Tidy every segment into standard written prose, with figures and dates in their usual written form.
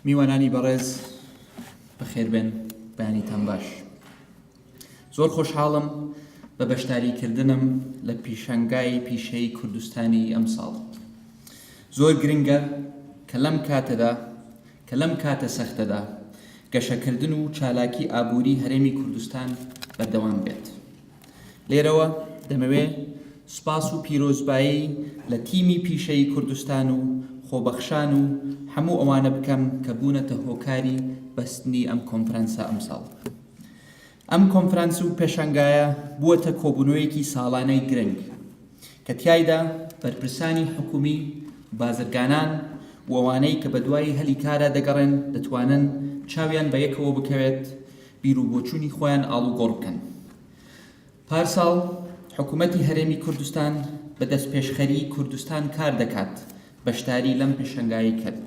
میوانانی بەڕێز بەخێربێن بەیانیتان باش زۆر خۆشحاڵم بە بەشداری کردنم لە پیشەنگای پیشەی کوردستانی ئەمساڵ زۆر گرنگە کە لەم کاتەدا کە لەم کاتە سەختەدا گەشەکردن و چالاکی ئابووری هەرێمی کوردستان بەردەوام بێت. لێرەوە دەمەوێ سوپاس و پیرۆزبایی لە تیمی پیشەیی کوردستان و خۆبەخشان و هەموو ئەوانە بکەم کە بوونەتە هۆکاری بەستنی ئەم کۆنفرانسە ئەمساڵ. ئەم کۆنفرانس و پێشانگایە بووەتە کۆبوونەوەیەکی ساڵانەی گرنگ کە تیایدا بەرپرسانی حکومی، بازرگانان و ئەوانەی کە بەدوای هەلی کارا دەگەڕێن دەتوانن چاویان بە یەکەوە بکەوێت، بیروبۆچوونی خۆیان ئاڵوگۆڕ بکەن. پارساڵ حکومەتی هەرێمی کوردستان بە دەستپێشخەریی کوردستان کار دەکات بەشداری لەم پێشەنگایەی کرد.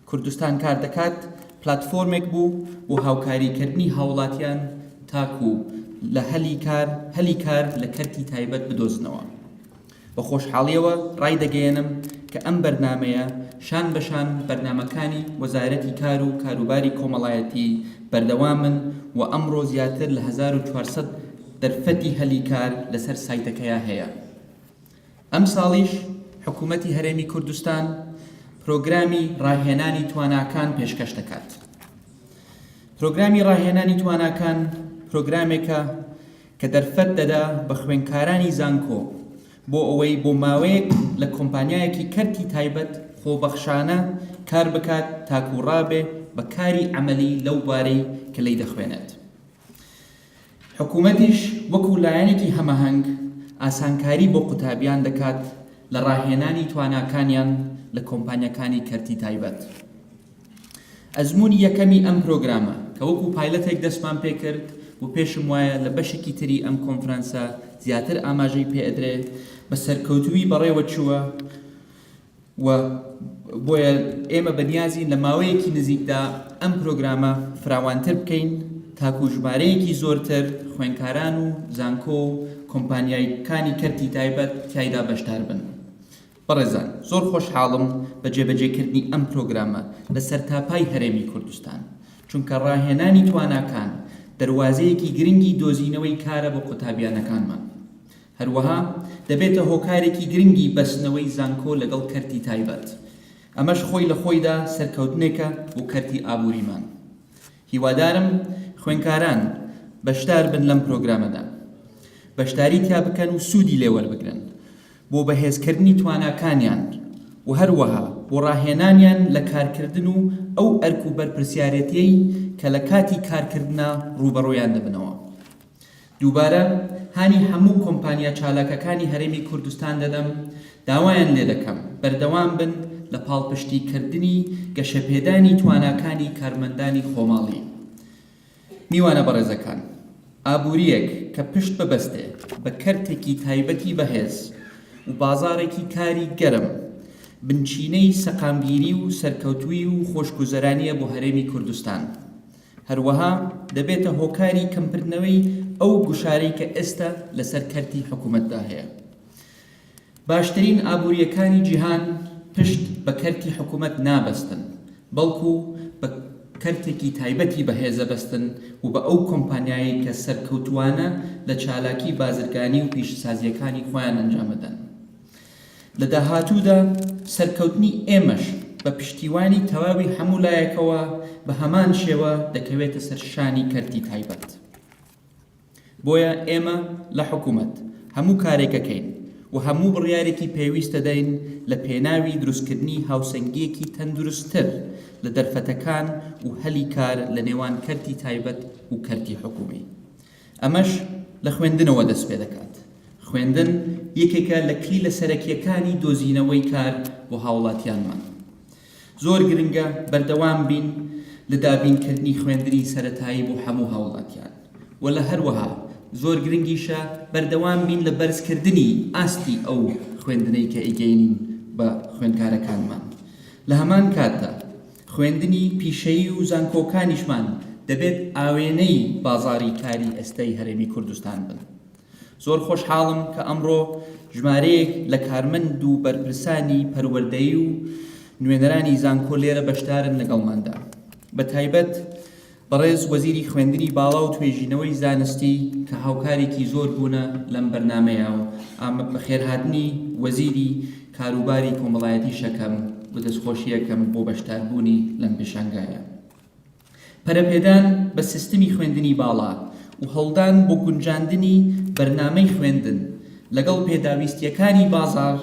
کوردستان کار دەکات پلاتفۆرمێک بوو بۆ هاوکاریکردنی هاوڵاتیان تاکو لە هەلی کار هەلی کار لە کەرتی تایبەت بدۆزنەوە. بە خۆشحاڵیەوە ڕایدەگەیەنم کە ئەم بەرنامەیە شان بە شان بەرنامەکانی وەزارەتی کار و کاروباری کۆمەڵایەتی بەردەوامن و ئەمڕۆ زیاتر لە 1400 دەرفەتی هەلی کار لەسەر سایتەکەیا هەیە. ئەمساڵیش حکومەتی هەرێمی کوردستان پرۆگرامی ڕاهێنانی تواناکان پێشکەش دەکات. پرۆگرامی ڕاهێنانی تواناکان پرۆگرامێکە کە دەرفەت دەدا بە خوێندکارانی زانکۆ بۆ ئەوەی بۆ ماوەیەک لە کۆمپانیایەکی کەرتی تایبەت خۆبەخشانە کار بکات تاکو ڕابێ بە کاری عەمەلی لەو بوارەی کە لێی دەخوێنێت. حکومەتیش وەکو لایەنێکی هەماهەنگ ئاسانکاری بۆ قوتابیان دەکات لە ڕاهێنانی تواناکانیان لە کۆمپانیاکانی کەرتی تایبەت. ئەزموونی یەکەمی ئەم پرۆگرامە کە وەکو پایلەتێک دەستمان پێکرد و پێشم وایە لە بەشێکی تری ئەم کۆنفرانسە زیاتر ئاماژەی پێ ئەدرێ بە سەرکەوتووی بەڕێوە چووە و بۆیە ئێمە بەنیازین لە ماوەیەکی نزیکدا ئەم پرۆگرامە فراوانتر بکەین تاکو ژمارەیەکی زۆرتر خوێندکاران و زانکۆ و کۆمپانیایکانی کەرتی تایبەت تیایدا بەشدار بن. بەڕێزان زۆر خۆشحاڵم بە جێبەجێکردنی ئەم پرۆگرامە لە سەرتاپای هەرێمی کوردستان، چونکە ڕاهێنانی تواناکان دەروازەیەکی گرنگی دۆزینەوەی کارە بۆ قوتابیانەکانمان. هەروەها دەبێتە هۆکارێکی گرنگی بەستنەوەی زانکۆ لەگەڵ کەرتی تایبەت، ئەمەش خۆی لە خۆیدا سەرکەوتنێکە بۆ کەرتی ئابووریمان. هیوادارم خوێنکاران بەشدار بن لەم پرۆگرامەدا، بەشداری تیا بکەن و سوودی لێ وەربگرن بۆ بەهێزکردنی تواناکانیان و هەروەها بۆ ڕاهێنانیان لە کارکردن و ئەو ئەرک و بەرپرسیارێتیەی کە لە کاتی کارکردنا ڕووبەڕوویان دەبنەوە. دووبارە هانی هەموو کۆمپانیا چالاکەکانی هەرێمی کوردستان دەدەم، داوایان لێدەکەم بەردەوام بن لە پاڵپشتیکردنی گەشەپێدانی تواناکانی کارمەندانی خۆماڵی. میوانە بەڕێزەکان، ئابوورییەک کە پشت ببەستێ بە کەرتێکی تایبەتی بەهێز و بازاڕێکی کاری گەرم، بنچینەی سەقامگیری و سەرکەوتوویی و خۆشگوزەرانییە بۆ هەرێمی کوردستان. هەروەها دەبێتە هۆکاری کەمکردنەوەی ئەو گوشارەی کە ئێستا لەسەر کەرتی حکومەتدا هەیە. باشترین ئابوورییەکانی جیهان پشت بە کەرتی حکومەت نابەستن، بەڵکو بە کەرتێکی تایبەتی بەهێز دەبەستن و بە ئەو کۆمپانیایەی کە سەرکەوتووانە لە چالاکی بازرگانی و پیشەسازییەکانی خۆیان ئەنجامەدەن. لە داهاتوودا سەرکەوتنی ئێمەش بە پشتیوانی تەواوی هەموو لایەکەوە بە هەمان شێوە دەکەوێتە سەر شانی کەرتی تایبەت. بۆیە ئێمە لە حکومەت هەموو کارێک ئەکەین و هەموو بڕیارێکی پێویست دەدەین لە پێناوی دروستکردنی هاوسەنگییەکی تەندروستتر لە دەرفەتەکان و هەلی کار لە نێوان کەرتی تایبەت و کەرتی حکومی. ئەمەش لە خوێندنەوە دەست پێدەکات. خوێندن یەکێکە لە کلیلە سەرەکییەکانی دۆزینەوەی کار بۆ هاوڵاتیانمان. زۆر گرنگە بەردەوام بین لە دابینکردنی خوێندنی سەرەتایی بۆ هەموو هاوڵاتیان و لە هەروەها زۆر گرنگیشە بەردەوام بین لە بەرزکردنی ئاستی ئەو خوێندنەی کە ئەیگەینین بە خوێندکارەکانمان. لە هەمان کاتدا خوێندنی پیشەیی و زانکۆکانیشمان دەبێت ئاوێنەی بازاڕی کاری ئێستای هەرێمی کوردستان بن. زۆر خۆشحاڵم کە ئەمڕۆ ژمارەیەک لە کارمەند و بەرپرسانی پەروەردەیی و. نوێنەرانی زانکۆ لێرە بەشدارن لەگەڵماندا بە تایبەت بەڕێز وەزیری خوێندنی باڵا و توێژینەوەی زانستی کە هاوکارێکی زۆر بوونە لەم بەرنامەیە و ئامە بەخێرهاتنی وەزیری کاروباری کۆمەڵایەتیش ئەکەم و دەستخۆشی ئەکەم بۆ بەشداربوونی لەم پێشانگایە. پەرەپێدان بە سیستمی خوێندنی باڵا و هەوڵدان بۆ گونجاندنی بەرنامەی خوێندن لەگەڵ پێداویستییەکانی بازاڕ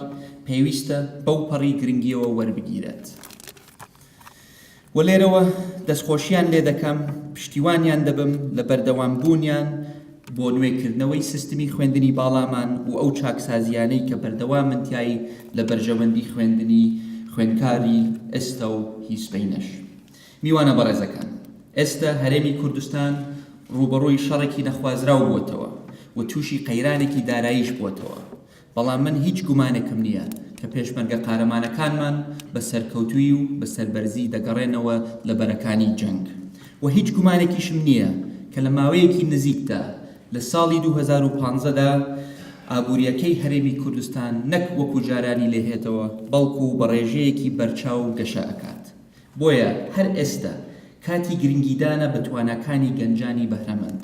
پێویستە بەوپەڕی گرنگییەوە وەربگیرێت. و لێرەوە دەستخۆشیان لێدەکەم، پشتیوانیان دەبم لە بەردەوامبوونیان بۆ نوێکردنەوەی سیستمی خوێندنی باڵامان و ئەو چاکسازییانەی کە بەردەوامن تیای لە بەرژەوەندی خوێندنی خوێندکاری ئێستا و هی سبەینەش. میوانە بەڕێزەکان، ئێستا هەرێمی کوردستان ڕووبەڕووی شەڕێکی نەخوازراو بووەتەوە و تووشی قەیرانێکی داراییش بووەتەوە، بەڵام من هیچ گومانێکم نییە کە پێشمەرگە قارەمانەکانمان بە سەرکەوتوویی و بە سەربەرزی دەگەڕێنەوە لە بەرەکانی جەنگ و هیچ گومانێکیشم نییە کە لە ماوەیەکی نزیکدا لە ساڵی 2015 دا ئابوورییەکەی هەرێمی کوردستان نەک وەکو جارانی لێهێتەوە بەڵکو بە ڕێژەیەکی بەرچاو گەشە ئەکات. بۆیە هەر ئێستە کاتی گرنگیدانە بە تواناکانی گەنجانی بەهرەمەند.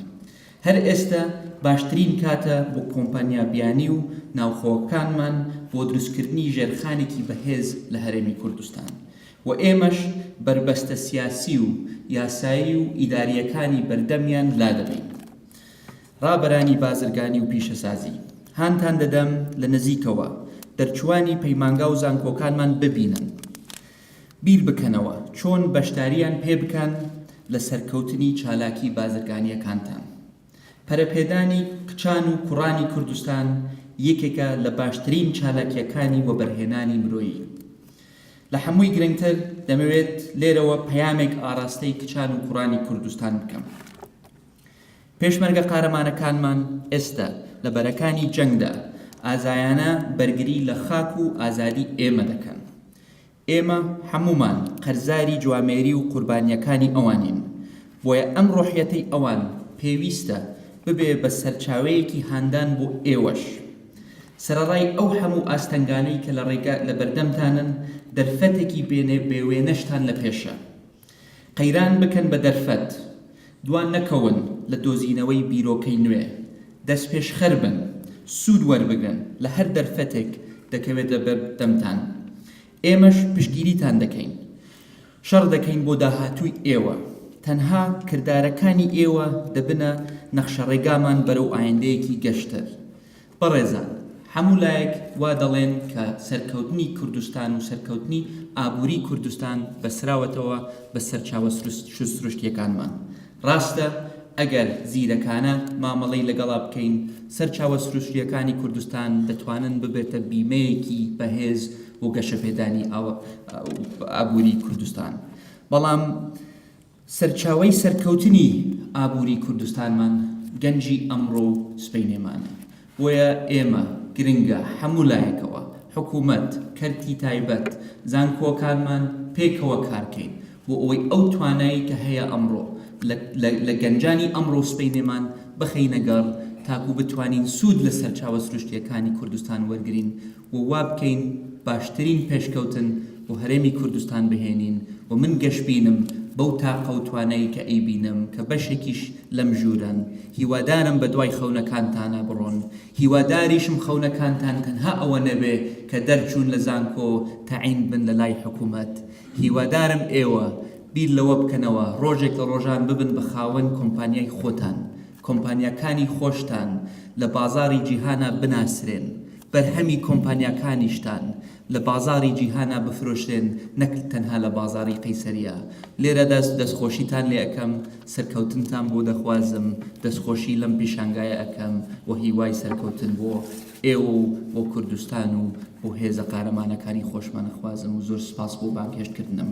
هەر ئێستە باشترین کاتە بۆ کۆمپانیا بیانی و ناوخۆکانمان بۆ دروستکردنی ژێرخانێکی بەهێز لە هەرێمی کوردستان و ئێمەش بەربەستە سیاسی و یاسایی و ئیدارییەکانی بەردەمیان لادەبەین. ڕابەرانی بازرگانی و پیشەسازی، هانتان دەدەم لە نزیکەوە دەرچووانی پەیمانگا و زانکۆکانمان ببینن. بیر بکەنەوە چۆن بەشدارییان پێ بکەن لە سەرکەوتنی چالاکی بازرگانییەکانتان. پەرەپێدانی کچان و کوڕانی کوردستان یەکێکە لە باشترین چالاکییەکانی وەبەرهێنانی مرۆیی. لە حەمووی گرنگتر دەمەوێت لێرەوە پەیامێک ئاڕاستەی کچان و کوڕانی کوردستان بکەم. پێشمەرگە قارەمانەکانمان ئێستە لە بەرەکانی جەنگدا ئازایانە بەرگری لە خاک و ئازادی ئێمە دەکەن. ئێمە هەموومان قەرزاری جوامێری و قوربانییەکانی ئەوانین، بۆیە ئەم ڕۆحیەتەی ئەوان پێویستە ببێ بە سەرچاوەیەکی هاندان بۆ ئێوەش. سەرەڕای ئەو هەموو ئاستەنگانەی کە لە ڕێگا لە بەردەمتانن، دەرفەتێکی بێ وێنەشتان لە پێشە. قەیران بکەن بە دەرفەت، دوا نەکەون لە دۆزینەوەی بیرۆکەی نوێ، دەستپێشخەر بن، سوود وەربگرن لە هەر دەرفەتێک دەکەوێتە بەر دەمتان. ئێمەش پشتگیریتان دەکەین. شەڕ دەکەین بۆ داهاتووی ئێوە. تەنها کردارەکانی ئێوە دەبنە نەخشەڕێگامان بەرەو ئایندەیەکی گەشتر. بەڕێزان هەموو لایەک وا دەڵێن کە سەرکەوتنی کوردستان و سەرکەوتنی ئابووری کوردستان بەسراوەتەوە بە سەرچاوە سروشتیەکانمان. ڕاستە ئەگەر زیرەکانە مامەڵەی لەگەڵا بکەین سەرچاوە سروشتیەکانی کوردستان دەتوانن ببێتە بیمەیەکی بەهێز بۆ گەشەپێدانی ئابووری کوردستان بەڵام سەرچاوەی سەرکەوتنی ئابووری کوردستانمان گەنجی ئەمڕۆ و سبەینێمانە، بۆیە ئێمە گرنگە هەموو لایەکەوە، حکوومەت، کەرتی تایبەت، زانکۆکانمان پێکەوە کارکەین بۆ ئەوەی ئەو توانایەی کە هەیە ئەمڕۆ لە گەنجانی ئەمڕۆ و سبەینێمان بخەینە گەڕ تاکوو بتوانین سوود لە سەرچاوە سروشتییەکانی کوردستان وەرگرین و وا بکەین باشترین پێشکەوتن بۆ هەرێمی کوردستان بهێنین و من گەشبینم بەو تاقە و توانای کە ئەیبینم کە بەشێکیش لەم ژوورەن هیوادارم بەدوای خەونەکانتانا بڕۆن هیواداریشم خەونەکانتان تەنها ئەوە نەبێ کە دەرچوون لە زانکۆ تەعین بن لە لای حکومەت هیوادارم ئێوە بیر لەوە بکەنەوە ڕۆژێک لە ڕۆژان ببن بە خاوەن کۆمپانیای خۆتان کۆمپانیاکانی خۆشتان لە بازاڕی جیهانا بناسرێن بەرهەمی کۆمپانیاکانیشتان لە بازاڕی جیهانا بفرۆشرێن نەک تەنها لە بازاڕی قەیسەریا. لێرەدا دەستخۆشیتان لێ ئەکەم، سەرکەوتنتان بۆ دەخوازم، دەستخۆشی لەم پیشانگایە ئەکەم و هیوای سەرکەوتن بۆ ئێوە و بۆ کوردستان و بۆ هێزە قارەمانەکانی خۆشمان ئەخوازم و زۆر سوپاس بۆ بانگهێشتکردنم.